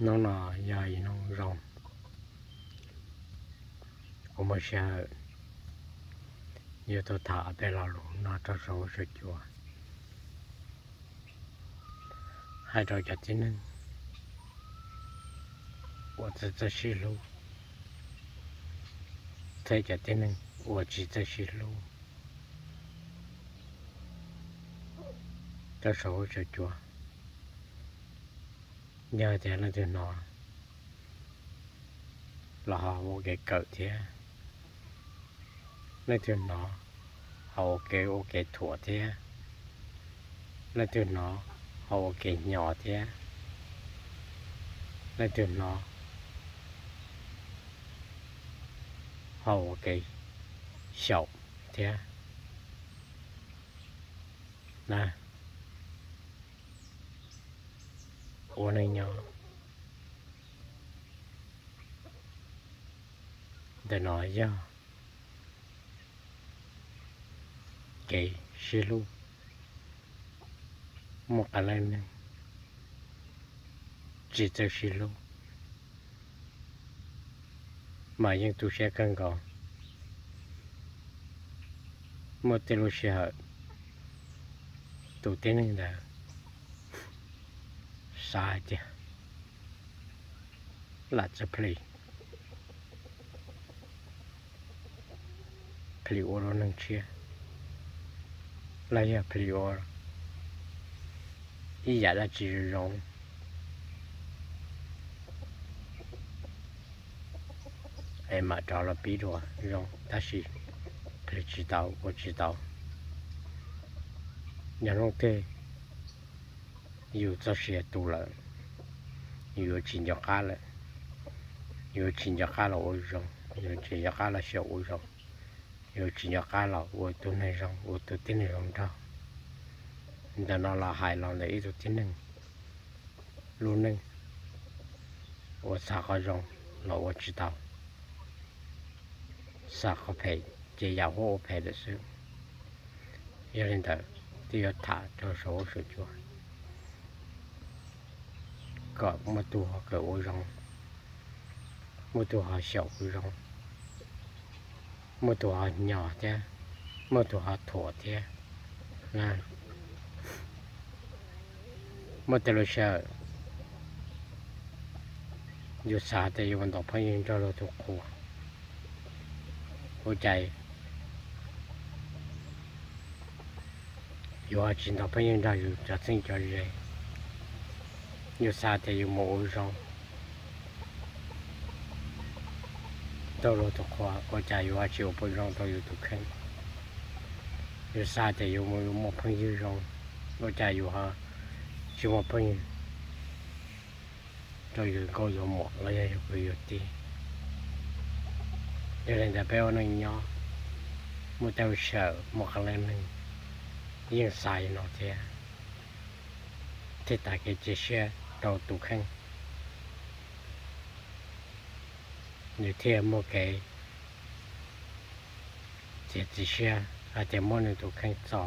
Hnub no yog ib hnub zoo, kuv muaj sij hawm yuav tuaj tham ob peb lo lus no rau saum huab saum cua, hais rau cov tib neeg uas txawj txawj sib hlub thiab cov tib neeg uas tsis txawj sib hlub rau saum huab saum cua. Yog tias leej twg hnov los ho ua kev kawm thiab, leej twg hnov ho ua kev, ua kev thuam thiab, leej twg hnov ho ua kev hnyo thiab, leej twg hnov ho ua kev xyaum thiab na. Ua neej nyob ntawm no yog kev sib hlub, muaj qee leej neeg tsis txawj sib hlub mas yeej tu siab kawg nkaus. Muaj tej lub sij hawm tus tib neeg ntawd xav hais tias lam txawj plis, plis ua lub neej tshiab, los yog plis ua ib yam dab tsi zoo zoo es mam rov los pib dua zoo, tab sis plis tsis tau, ua tsis tau. Yog hnub twg yus txoj sia tu lawm, yus yuav tsis nco qab lawm, yus yuav tsis nco qab los ua zoo, yus yuav tsis nco qab los xyaum ua zoo, yus yuav tsis nco qab los ua tus neeg zoo, ua tus tib neeg zoo nraug. Ntawm no los hais los ntawm ib tug tib neeg lub neej uas xav qhov zoo los ua tsis tau, xav qhov phem ces yam huab ua phem lawm xwb. Yog li ntawd, twb yuav tham rau saum huab saum cua kom muaj tus ho kawm ua zoo, muaj tus ho xyaum ua zoo, muaj tus ho hnyo thiab, muaj tus ho thuam thiab. Muaj tej lub sij hawm yus xav tias yus ua ntaus phooj ywg nrog luag tus qhua, ua cas yus ho tsis ntaus phooj ywg nrog yus cov txheeb cov ze? Yus xav tias yus mus ua zoo rau luag tus qhua, ua cas yus ho tsis ua zoo rau yus tus kheej? Yus xav tias yus mus muaj phooj ywg zoo, ua cas yus ho tsis muaj phooj ywg rau yus nkauj yus muam los yog yus kwv yus tij? Yog li ntawd peb ua neej nyob, muaj tej lub sij hawm muaj qee leej neeg yeej xav li no thiab, thiaj tas kev cia siab rau tus kheej, nws thiaj muaj kev txiav txim siab hais tias muab nws tus kheej txo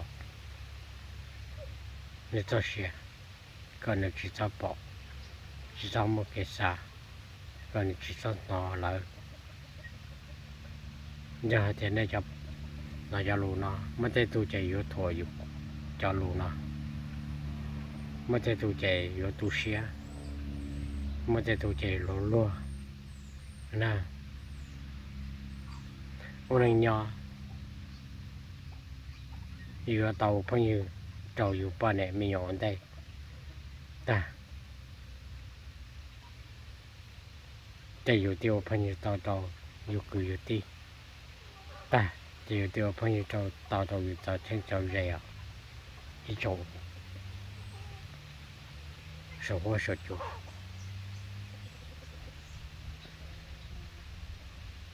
nws txoj sia, kom nws tsis txhob pom, tsis txhob muaj kev xav, kom nws tsis txhob hnov lawv. Yog hais tias nej hnov cov lus no, muaj tej tug ces yuav thuam yus cov lus no, muaj tej tug ces yuav tu siab, muaj tej tug ces luag luag na. Ua neej nyob yuav tau ua phooj ywg rau yus poj niam me nyuam ua ntej tag, ces yus thiaj ua phooj ywg tau rau yus kwv yus tij tag, ces yus thiaj ua phooj ywg tau rau yus cov txheeb cov ze os. Ib tsoom saum huab saum cua,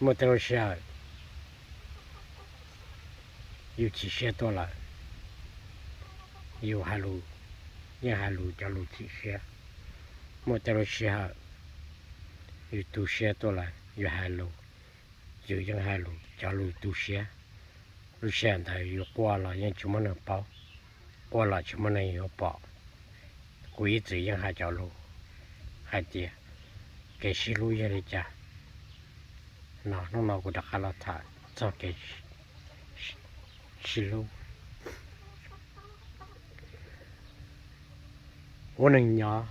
muaj tej lub sij hawm yus chim siab tuaj lawm, yus hais lus yeej hais lus cov lus chim siab. Muaj tej lub sij hawm yus tu siab tuaj lawm, yus hais lus, yus yeej hais lus cov lus tu siab. Lub sij hawm ntawd yus quaj los yeej tsis muaj neeg paub, quaj los tsis muaj neeg yuav pom. Kuv ib txwm yeej hais cov lus hais tias kev sib hlub yog li cas no. Hnub no kuv rov qab los tham txog kev sib hlub. Ua neeg nyob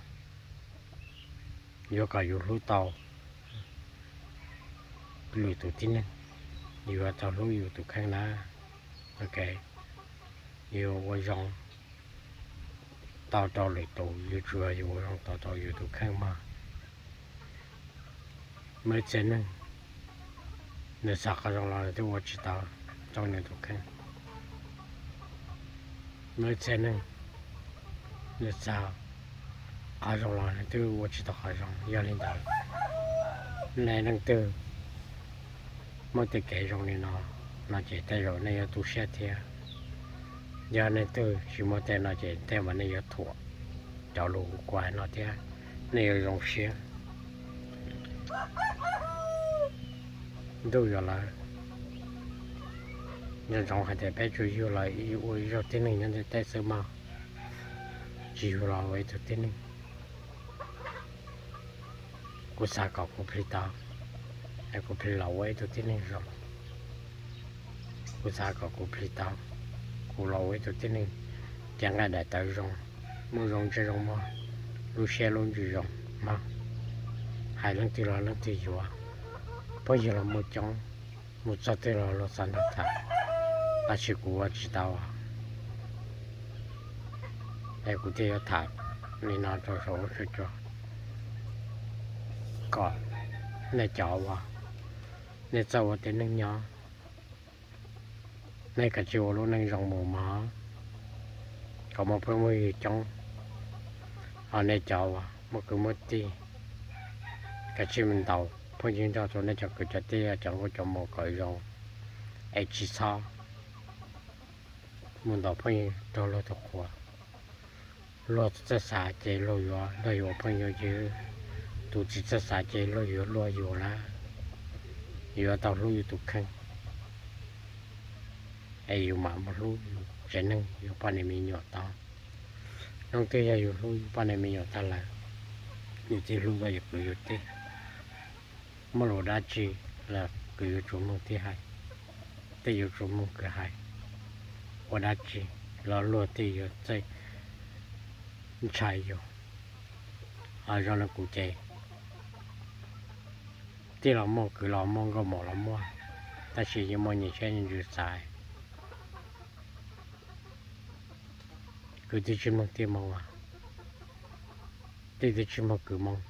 yuav kom yus hlub tau lwm tus tib neeg, yuav tau hlub yus tus kheej na. Ok, yus ua zoo tau rau lwm tus, yuav tsum yus ua zoo tau rau yus tus kheej mog. Muaj ib txhia neeg nws xav qhov zoo los nws twb ua tsis tau rau nws tus kheej. Muaj ib txhia neeg nws xav qhov zoo los nws twb ua tsis tau qhov zoo. Yog li ntawd, nej leej twg muaj tej kev zoo li no, no ces tej zaum nej yuav tu siab thiab. Yog nej twg tsis muaj tej no ces tej mas nej yuav thuam cov lus kuv hais no thiab, nej yuav zoo siab. Ntuj yuav lawv, nco ntsoov hais tias peb tsuas yug los ua ib zaug tib neeg nyob ntiaj teb xwb mog, tsis yug los ua ib tug tib neeg. Kuv xav kom kuv plig tau, es kuv plig los ua ib tug tib neeg zoo. Kuv xav kom kuv plig tau, kuv los ua ib tug tib neeg cev nqaij daim tawv zoo, muaj zoo ntsej zoo muag, lub siab lub ntsws zoo mog. Hais leej twg los leej twg yuav, phooj ywg los muaj coob, mus txog twg los luag xav nrog tham, tab sis kuv ua tsis tau. Es kuv thiaj yuav tham li no rau saum huab saum cua kom nej cov uas nej txawj ua tib neeg nyob, nej kav tsij ua lub neej zoo mus mog, kom muaj phooj muaj ywg coob. Ho nej cov uas muaj kwv muaj tij, kav tsij mus ntaus phooj ywg nrog rau nej cov kwv cov tij cov nkauj cov muam kom zoo, es tsis txhob mus ntaus phooj ywg raug luag tus qhuas. Luag txawj xav ces luag yuav nrog yus ua phooj ywg, tus tsis txawj xav ces luag yuav luag yus na. Yuav tau hlub yus tus kheej, es yus mam mus hlub yus tsev neeg, yus poj niam me nyuam tau. Leej twg yog yus hlub yus poj niam me nyuam tag lawm, yus thiaj hlub tau yus kwv yus tij. Muaj lus dab tsi los kwv yuav tsum mloog tij hais, tij yuav tsum mloog kwv hais. Ua dab tsi los luag tej yuav txawj ntshai yus. Ho zoo li kuv ces tij los muaj, kwv los muaj, nkauj muam los muaj, tab sis yeej muaj nyias siab nyias ntsws xaiv. Kwv twb tsis mloog tij moo, tij twb tsis mloog kwv moo.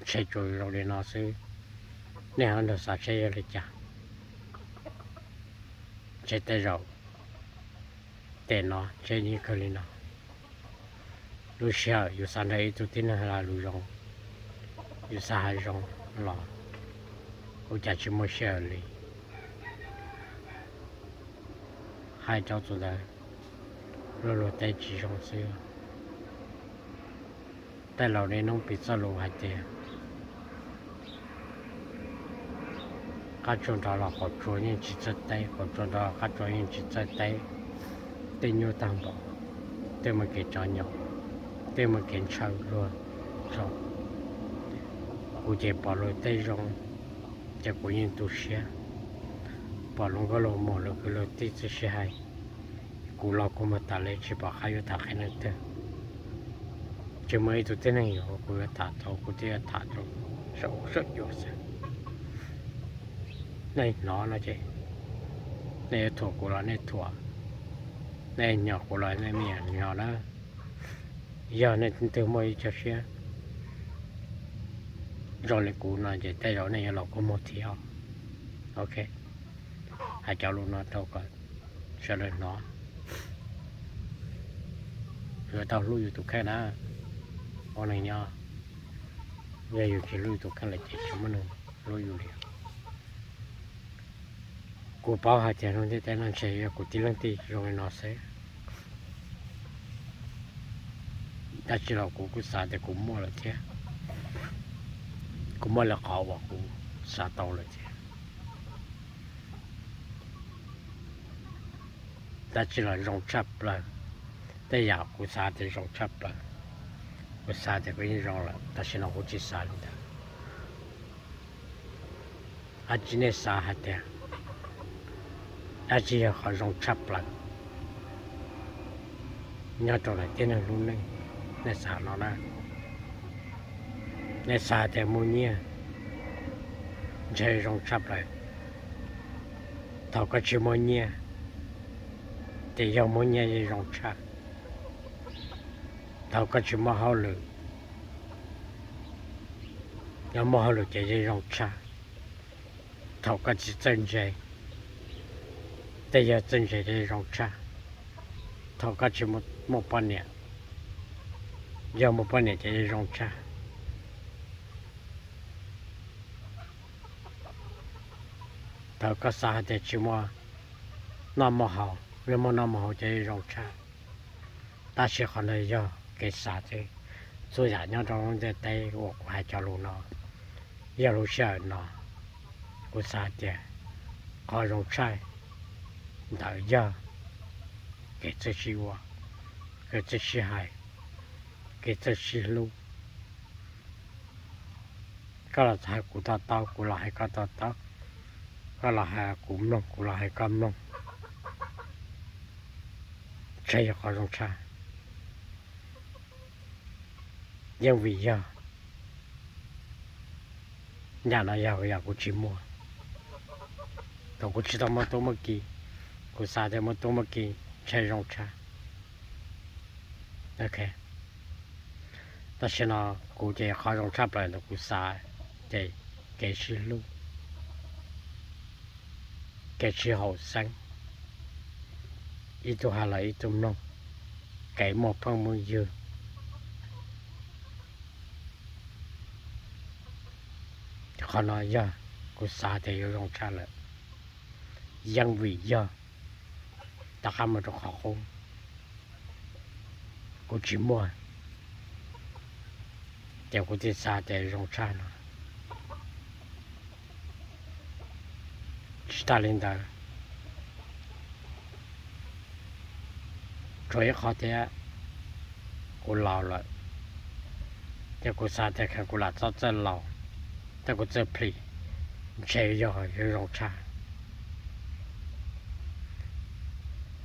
Ntshe tsuas zoo li no xwb, nej ho nrog xav seb yog li cas. Ntshe tej zaum tej no ntshe yeej kawg li no. Lub sij hawm yus xav nrog ib tug tib neeg hais lus zoo, yus xav hais zoo los ua cas tsis muaj sij hawm li. Hais rau tus ntawd, luag luag teb tsis zoo xwb. Tej laus niaj hnub piv txoj lus hais tias qab tsuas nrog los qaum tsuas yeej tsis txawj teb, qaum tsuas nrog los qab tsuas yeej tsis txawj teb. Tej nyuaj tag npaum, tej muaj kev tso nyom, tej muaj kev ntshaw luag tso. Kuv ces pom luag tej zoo ces kuv yeej tu siab. Pom luag nkauj luag muam luag kwv luag tij txoj sij hawm, kuv los kuv mus tham lawv tsis pom qab yuav tham qhia leej twg. Tsis muaj ib tug tib neeg yuav kuv yuav tham tau, kuv thiaj yuav tham rau saum huab saum cua xwb. Nej hnov no ces nej yuav thuam kuv los nej thuam, nej nyob kuv los nej me nyuam nyob na. Yog nej leej twg muaj ib co siab zoo li kuv no ces tej zaum nej yuav los kua muag thiab. Ok, hais cov lus no rau kom sawv daws hnov. Yuav tau hlub yus tus kheej na. Ua neeg nyob, yog yus tsis hlub yus tus kheej lawm ces tsis muaj neeg hlub yus li. Kuv paub hais tias lub ntiaj teb no ntshe yog kuv tib leeg tij zoo li no xwb. Dab tsi los kuv kuj xav tias kuv muaj lawm thiab, kuv muaj lawv qhov uas kuv xav tau lawm thiab. Dab tsi los zoo tshaj plaws, tej yam kuv xav tias zoo tshaj plaws, Kuv xav tias kuv yeej zoo lawm, tam sim no kuv tsis xav li ntawd. Dab tsi nej xav hais tias dab tsi yog qhov zoo tshaj plaws nyob rau lawv tib neeg lub neej? Nej xav no na, nej xav tias muaj nyiaj ntshe zoo tshaj plaws. Thaum koj tsis muaj nyiaj ces yog muaj nyiaj yeej zoo tshaj. Thaum koj tsis muaj hauj lwm, yog muaj hauj lwm ces yeej zoo tshaj. Thaum koj tsis txawj ntse, tej yog txawj ntse ces yeej zoo tshaj. Thaum koj tsis muaj poj niam, yog muaj poj niam ces yeej zoo tshaj. Thaum koj xav hais tias tsis muaj noj muaj haus, yog muaj noj muaj haus ces yeej zoo tshaj. Tab sis qhov ntawd yog kev xav xwb. Txhua yam nyob rau lub ntiaj teb uas kuv hais cov lus no, yog lub sij hawm no kuv xav tias qhov zoo tshaj ntawd yog kev txawj sib ua, kev txawj sib hais, kev txawj sib hlub. Koj los hais kuv to taub, kuv los hais koj to taub, koj los hais kuv mloog, kuv los hais koj mloog, ntshe yog qhov zoo tshaj. Yeej vim yog yam no yog yam kuv tsis muaj, thaum kuv tsis tau muaj tub muaj ki, kuv xav tias muaj tub muaj ki ntshe zoo tshaj. Ok, tam sim no kuv ces qhov zoo tshaj plaws ntawm kuv xav ces kev sib hlub, kev sib haum xeeb, ib tug hais los ib tug mloog, kev muaj phooj muaj ywg. Qhov no yog kuv xav tias yuav zoo tshaj lawm. Yeej vim yog tom qab mus rau qhov qub kuv tsis muaj, ces kuv thiaj xav tias zoo tshaj no. Tsis tas li ntawd, tsuas ib qho thiab, kuv laus lawm, ces kuv xav tias kheev kuv lam txhob txawj laus, thiab kuv txawj plhis, ntshe yog yuav zoo tshaj.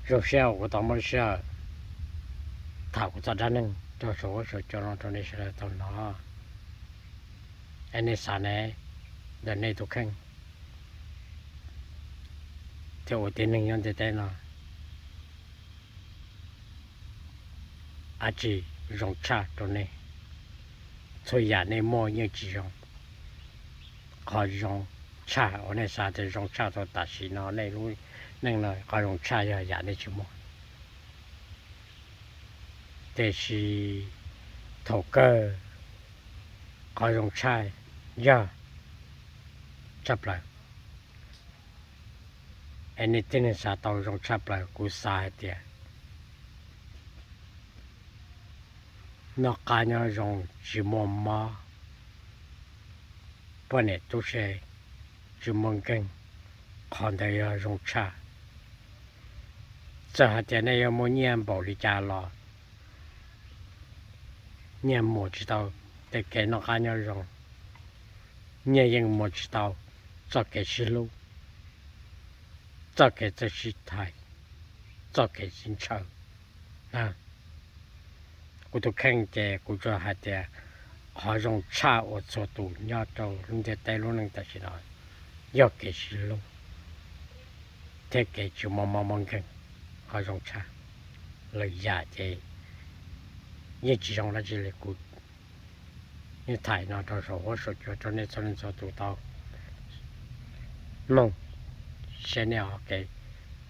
Zoo siab uas kuv tau muaj lub sij hawm tham kuv txoj dab neeg rau saum huab saum cua no rau nej sawv daws tau hnov, es nej xav ne, ntawm nej tus kheej thiab ua tib neeg nyob ntiaj teb no, dab tsi zoo tshaj rau nej? Txhua yam nej muaj yeej tsis zoo. Qhov zoo tshaj uas nej xav tias zoo tshaj tau tam sim no nej lub neej no, qhov zoo tshaj yog yam nej tsis muaj. Tiam sis thaum kawg qhov zoo tshaj yog tshaj plaws. Es nej tib neeg xav tau zoo tshaj plaws, kuv xav hais tias noj qab nyob zoo, tsis muaj mob, poj niam tub se tsis muaj nkeeg, qhov ntawd yog zoo tshaj. Txawm hais tias nej yuav muaj nyiaj npaum li cas los nyiaj muas tsis tau tej kev noj qab nyob zoo, nyiaj yeej muas tsis tau txoj kev sib hlub, txoj kev txawj sib thais, txoj kev sib ntshaw. Kuv tus kheej ces kuv tsuas hais tias qhov zoo tshaj uas txhua tus nyob rau lub ntiaj teb lub neej tam sim no yog kev sib hlub thiab kev tsis muaj mob muaj nkeeg, qhov zoo tshaj. Lwm yam ces yeej tsis zoo dab tsi li. Kuv yeej thaij no rau saum huab saum cua rau nej txhua leej txhua tus tau mloog, seb nej ho kev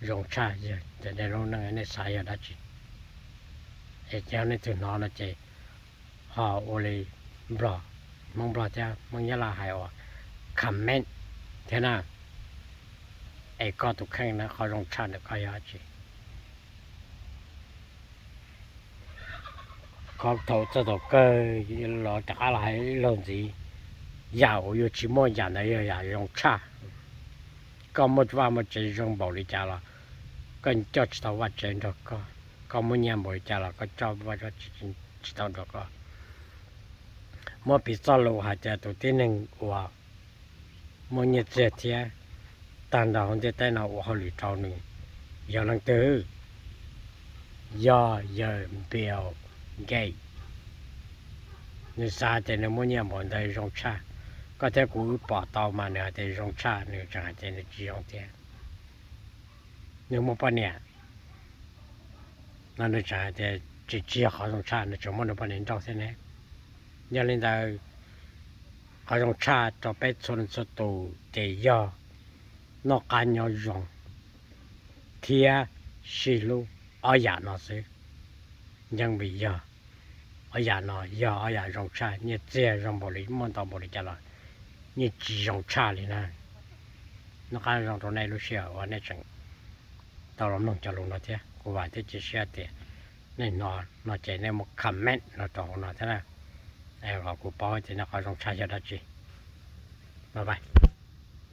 zoo tshaj ntawm nej lub neej nej xav yog dab tsi. Es yog nej twg hnov no ces ho ua li Nplog, Hmoob Nplog thiab Hmoob Nyab Laj hais uas comment thiab na, es koj tus kheej na qhov zoo tshaj ntawm koj yog dab tsi? Koj thaum txog thaum kawg los rov qab los hais ib zaug ntxiv, yam uas yuav tsis muaj yam ntawd yog yam zoo tshaj. Koj muaj vaj muaj tsev zoo npaum li cas los koj coj tsis tau vaj tsev nrog koj, koj muaj nyiaj npaum li cas los koj coj vaj tsev tsis tau nrog koj. Muab piv txoj lus hais tias tus tib neeg uas muaj nyiaj txiag thiab tag nrho hauv ntiaj teb no ua hauj lwm rau nws yog leej twg? Yog yawg Bill Gates. Nws xav hais tias nws muaj nyiaj npaum ntawd zoo tshaj. Koj thiab kuv wb pom tau mas nws hais tias zoo tshaj, nws tseem hais tias nws tsis zoo thiab. Nws muaj poj niam no nws tseem hais tias tsis, tsis yog qhov zoo tshaj, nws tseem muaj nws poj niam nrauj thiab ne. Yog li ntawd, qhov zoo tshaj rau peb txhua leej txhua tus ces yog noj qab nyob zoo thiab sib hlub, ob yam no xwb. Yeej vim yog ob yam no yog ob yam zoo tshaj. Nyiaj txiag zoo npaum li, muaj ntau npaum li cas los nyiaj tsis zoo tshaj li na. Noj qab zoo rau nej lub sij hawm uas nej tseem tau los mloog cov lus no thiab. Kuv vam thiab cia siab tias nej hnov no ces nej muab comment no rau hauv no thiab na, kom kuv paub tias nej qhov zoo tshaj yog dab tsi. Bye bye.